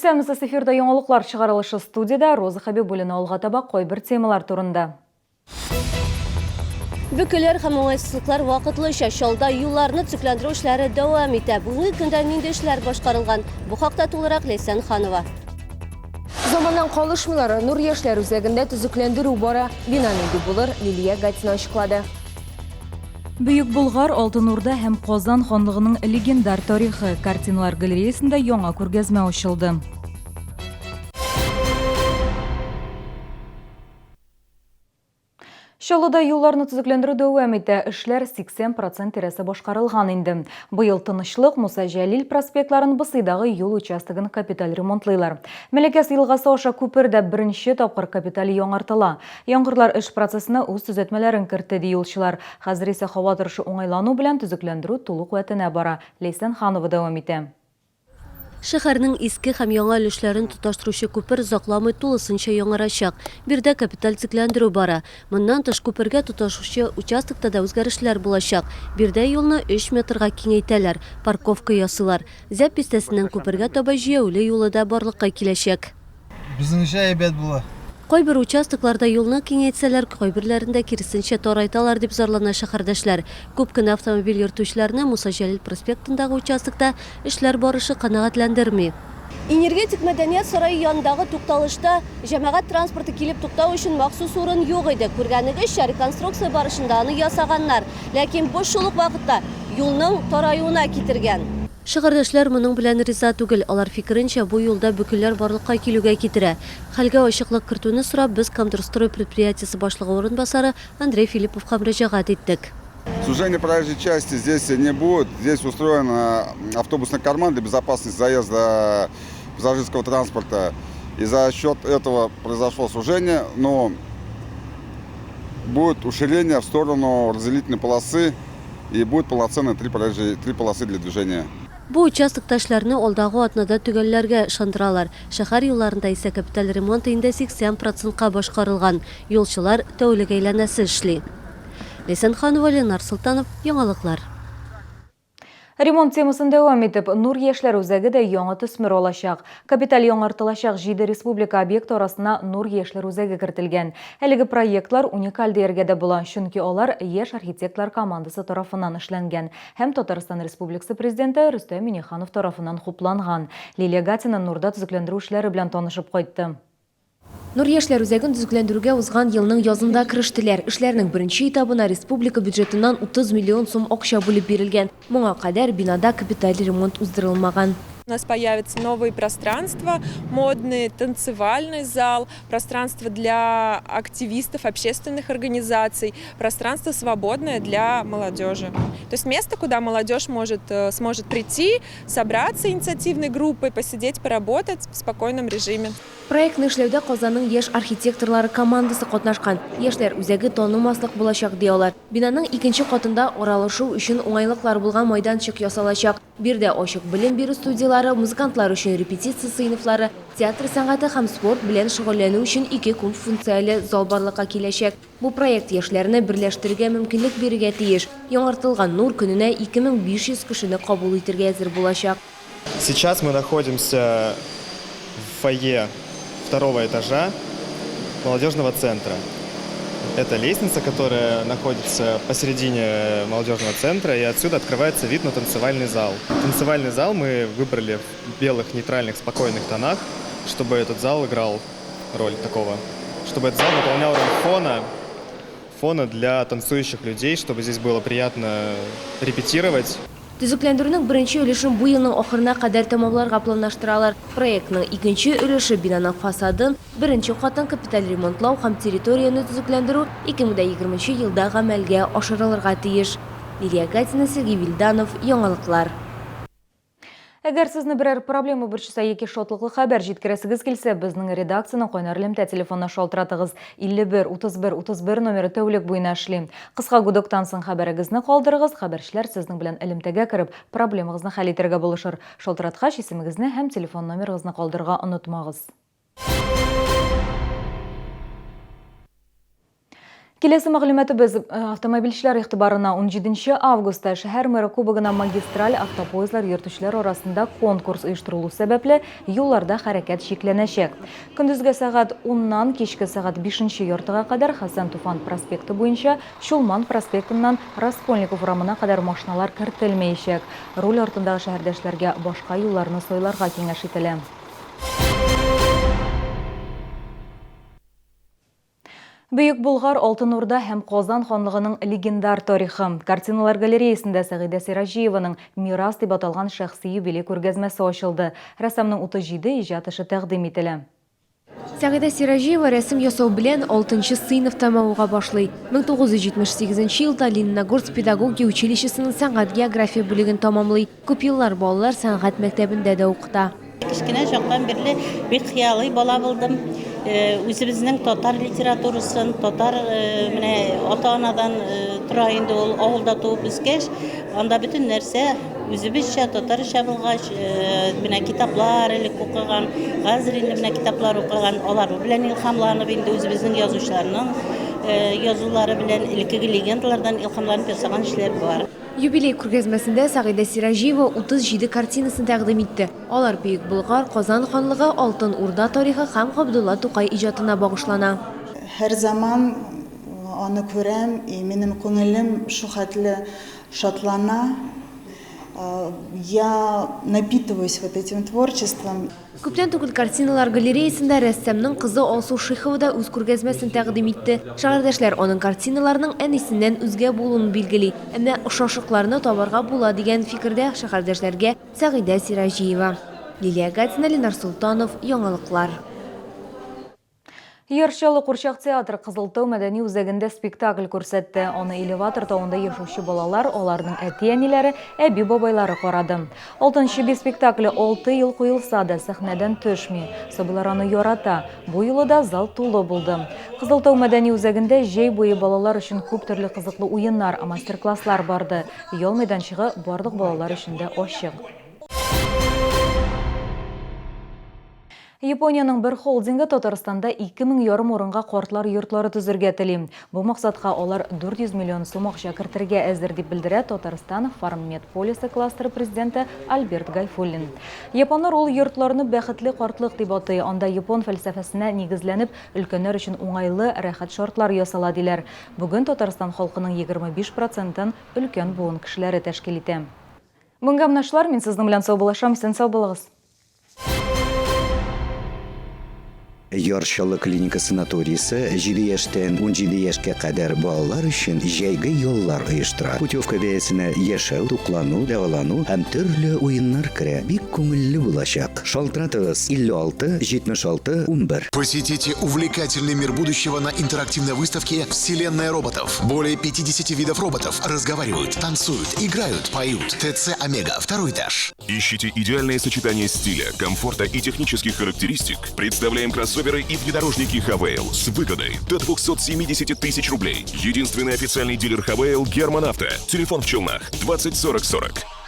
Исәнмесез, эфирда яңалыклар чыгарылышы студиядә Роза Хәбибуллина алга таба кайбер темалар турында. Бөкеләр һәм уңайсызлыклар вакытлыча. Чалда юлларны төзекләндерү эшләре дәвам итә. Бүгенге көндә нинди эшләр башкарылган? Бу хакта тулырак Ләйсән Ханова. Заманнан калышмыйлар, Нур яшьләр үзәгендә төзекләндерү бара. Бина нинди булыр, Лилия Гатина ачыклады. Бөек Болгар, Алтын Урда һәм Казан ханлыгының легендар тарихы картиналар галереясында яңа күргәзмә ачылды. Чаллыда юлларны төзекләндерү дәвам итә. Эшләр 80 процент тирәсе башкарылган инде. Быел Тынычлык, Муса Җәлил проспектларын, Бысыйдагы юл участогын капиталь ремонтлыйлар. Мәләкәс елгасы аша күпер дә беренче тапкыр капиталь яңартыла. Яңгырлар эш процессына үз төзәтмәләрен кертте, ди юлчылар. Хәзер исә һава торышы уңайлану белән төзекләндерү тулы куәтенә бара. Ләйсән Ханова дәвам итә. Шәһәрнең иске һәм яңа өлешләрен тоташтыручы күпер озакламый тулысынча яңарачак. Биредә капиталь төзекләндерү бара. Моннан тыш, күпергә тоташучы участокта да үзгәрешләр булачак. Биредә юлны өч метрга киңәйтәләр, парковка ясыйлар. Зәб бистәсеннән күпергә таба җәяүле юлы да барлыкка киләчәк. Безнеңчә әйбәт була. Кайбер участокларда юлны киңәйтсәләр, кайберләрендә киресенчә тарайталар, дип зарлана шәһәрдәшләр. Күп кенә автомобиль йөртүчеләрне Муса Җәлил проспектындагы участокта эшләр барышы канәгатьләндерми. Энергетик мәдәният сарае янындагы тукталышта җәмәгать транспорты килеп туктау өчен махсус урын юк иде. Күргәнегезчә, реконструкция барышында аны ясаганнар. Ләкин бу шул ук вакытта юлның тараюына китергән. Шәһәрдәшләр моның белән риза түгел. Алар фикеренчә, бу юлда бөкеләр барлыкка килүгә китерә. Хәлгә ачыклык кертүне сорап, без Комдорстрой предприятиесе башлыгы урынбасары Андрей Филипповка мөрәҗәгать иттек. Сужения проезжей части здесь не будет. Здесь устроен автобусный карман для безопасности заезда пассажирского транспорта. И за счет этого произошло сужение, но будет уширение в сторону разделительной полосы и будет полноценные три, три полосы для движения. Бу участокта эшләрне алдагы атнада төгәлләргә ышандыралар. Шәһәр юлларында исә капиталь ремонт инде 80 процентка башкарылган. Юлчылар тәүлек әйләнәсе эшли. Ләйсән Ханова, Ленар Солтанов, Яңалыклар. Ремонт темасын дәвам итеп, Нур яшьләр үзәге дә яңа төсмер алачак. Капиталь яңартылачак җиде республика объекты арасына Нур яшьләр үзәге кертелгән. Әлеге проектлар уникаль дияргә дә була, чөнки алар яшь архитектлар командасы тарафыннан эшләнгән һәм Татарстан Республикасы Президенты Рөстәм Миңнеханов тарафыннан хупланган. Лилия Гатина Нурда төзекләндерү эшләре белән танышып кайтты. Нур яшьләр үзәген төзекләндерүгә узган елның язында керештеләр. Эшләрнең беренче этабына республика бюджетыннан 30 миллион сум акча бүлеп бирелгән. Моңа кадәр бинада капиталь ремонт уздырылмаган. У нас появятся новые пространства, модные, танцевальный зал, пространство для активистов общественных организаций, пространство свободное для молодежи. То есть место, куда молодежь может, э, сможет прийти, собраться инициативной группой, посидеть, поработать в спокойном режиме. Проектны эшләүдә Казанның яшь архитекторлары командасы катнашкан. Яшьләр үзәге танымаслык булачак, ди алар. Бинаның икенче катында аралашу өчен уңайлыклар булган майданчык ясалачак. Биредә ачык белем бирү студияләре, музыкантлар өчен репетиция сыйныфлары, театр сәнгате һәм спорт белән шөгыльләнү өчен ике күп функцияле зал барлыкка киләчәк. Бу проект яшьләрне берләштерергә мөмкинлек бирергә тиеш. Яңартылган Нур көненә 2500 кешене кабул итергә әзер булачак. Сейчас мы находимся в фойе второго этажа молодежного центра. Это лестница, которая находится посередине молодежного центра, и отсюда открывается вид на танцевальный зал. Танцевальный зал мы выбрали в белых, нейтральных, спокойных тонах, чтобы этот зал играл роль такого, чтобы этот зал выполнял роль фона, фона для танцующих людей, чтобы здесь было приятно репетировать. Төзекләндерүнең беренче өлешен бу елның ахырына кадәр тәмамларга планлаштыралар. Проектның икенче өлеше бинаның фасадын, беренче катын капиталь ремонтлау һәм территорияне төзекләндерү 2020 нче елда гамәлгә ашырылырга тиеш. Лилия Гатина, Сергей Вильданов, Яңалыклар. Әгәр сезне берәр проблема борчыса яки шатлыклы хәбәр җиткерәсегез килсә, безнең редакциянең кайнар элемтә телефонына шалтыратыгыз. 51 31 31 номеры тәүлек буена эшли. Кыска гудоктан соң хәбәрегезне калдырыгыз, хәбәрчеләр сезнең белән элемтәгә кереп, проблемагызны хәл итәргә булышыр. Шалтыраткач, исемегезне һәм телефон номерыгызны калдырырга онытмагыз. Киләсе мәгълүматыбыз автомобильчеләр игътибарына 17 августта шәһәр мэры кубогына магистраль автопоездлар йөртүчеләр арасында конкурс оештырылу сәбәпле, юлларда хәрәкәт чикләнәчәк. Көндезге сәгать уннан кичке сәгать бишенче яртыга кадәр Хәсән Туфан проспекты буенча Чулман проспектыннан Раскольников урамына кадәр машиналар кертелмәячәк. Руль артындагы шәһәрдәшләргә башка юлларны сайларга киңәш ителә. Бөек Болгар, Алтын Урда һәм Казан ханлыгының легендар тарихы. Картиналар галереясендә Сәгыйдә Сираҗиеваның Мирас дип аталган шәхси юбилей күргәзмәсе ачылды. Рәссамның 37 иҗат эше тәкъдим ителә. Сәгыйдә Сираҗиева рәсем ясау белән алтынчы сыйныфта мавыга башлый. 1978 елда Лениногорск педагогия училищесының сәнгать-география бүлеген тәмамлый. Күп еллар балалар сәнгать мәктәбендә дә укыта. Кечкенә чактан бирле бик хыялый бала булдым. Үзебезнең татар литературасын, татар менә ата-анадан тора инде ул, авылда туып үскәч, анда бөтен нәрсә үзебезчә, татарча булгач, менә китаплар элек укыган, хәзер инде менә китаплар укыган, алар белән илһамланып инде үзебезнең язучыларның язулары белән, элеккеге легендалардан илһамланып ясаган эшләр бар. Юбилей күргәзмәсендә Сәгыйдә Сираҗиева 37 картинасын тәкъдим итте. Алар Бөек Болгар, Казан ханлыгы, Алтын Урда тарихы һәм Габдулла Тукай иҗатына багышлана. Һәр заман аны күрәм, и минем күңелем шулхәтле шатлана. Я напитываюсь вот этим творчеством. Күптән түгел картиналар галереясендә рәссамның кызы Алсу Шихова да үз күргәзмәсен тәкъдим итте. Шәһәрдәшләр аның картиналарының әнисеннән үзгә булуын билгели. Әмма охшашлыкларны табарга була дигән фикердә шәһәрдәшләргә Сәгыйдә Сираҗиева. Лилия Гатина, Ленар Солтанов, Яңалыклар. Яр Чаллы курчак театры Кызыл Тау мәдәни үзәгендә спектакль күрсәтте. Аны Элеватор тавында яшәүче балалар, аларның әти-әниләре, әби-бабайлары карады. Алтын чеби спектакле 6 ел куелса да, сәхнәдән төшми. Сабыйлар аны ярата. Бу юлы да зал тулы булды. Кызыл Тау мәдәни үзәгендә җәй буе балалар өчен күп төрле кызыклы уеннар, мастер-класслар барды. Ял мәйданчыгы барлык балалар өчен дә ачык. Япониянең бер холдингы Татарстанда 2000 ярым урынга картлар йортлары төзергә тели. Бу максатка алар 400 миллион сум акча кертергә әзер, дип белдерә Татарстан Фарммед полисы кластеры президенты Альберт Гайфуллин. Японнар ул йортларны бәхетле картлык дип атый. Анда япон фәлсәфәсенә нигезләнеп, өлкәннәр өчен уңайлы, рәхәт шартлар ясала, диләр. Бүген Татарстан халкының 25 процентын өлкән буын кешеләре тәшкил итә. Бүгенгә менә шулар, мин сезнең белән саубуллашам, исән-сау булыгыз. Яр Чаллы клиника санаториесе 7 яшьтән 17 яшькә кадәр балалар өчен җәйге яллар оештыра. Путевка бәясенә яшәү, туклану, дәвалану һәм төрле уеннар керә. Бик күңелле булачак. Шалтыратыгыз, 56 76 11. Посетите увлекательный мир будущего на интерактивной выставке «Вселенная роботов». Более 50 видов роботов разговаривают, танцуют, играют, поют. ТЦ «Омега», второй этаж. Ищите идеальное сочетание стиля, комфорта и технических характеристик? Представляем кроссоверы и внедорожники «Хавейл» с выгодой до 270 тысяч рублей. Единственный официальный дилер «Хавейл» «Герман Авто». Телефон в Челнах 20 40 40.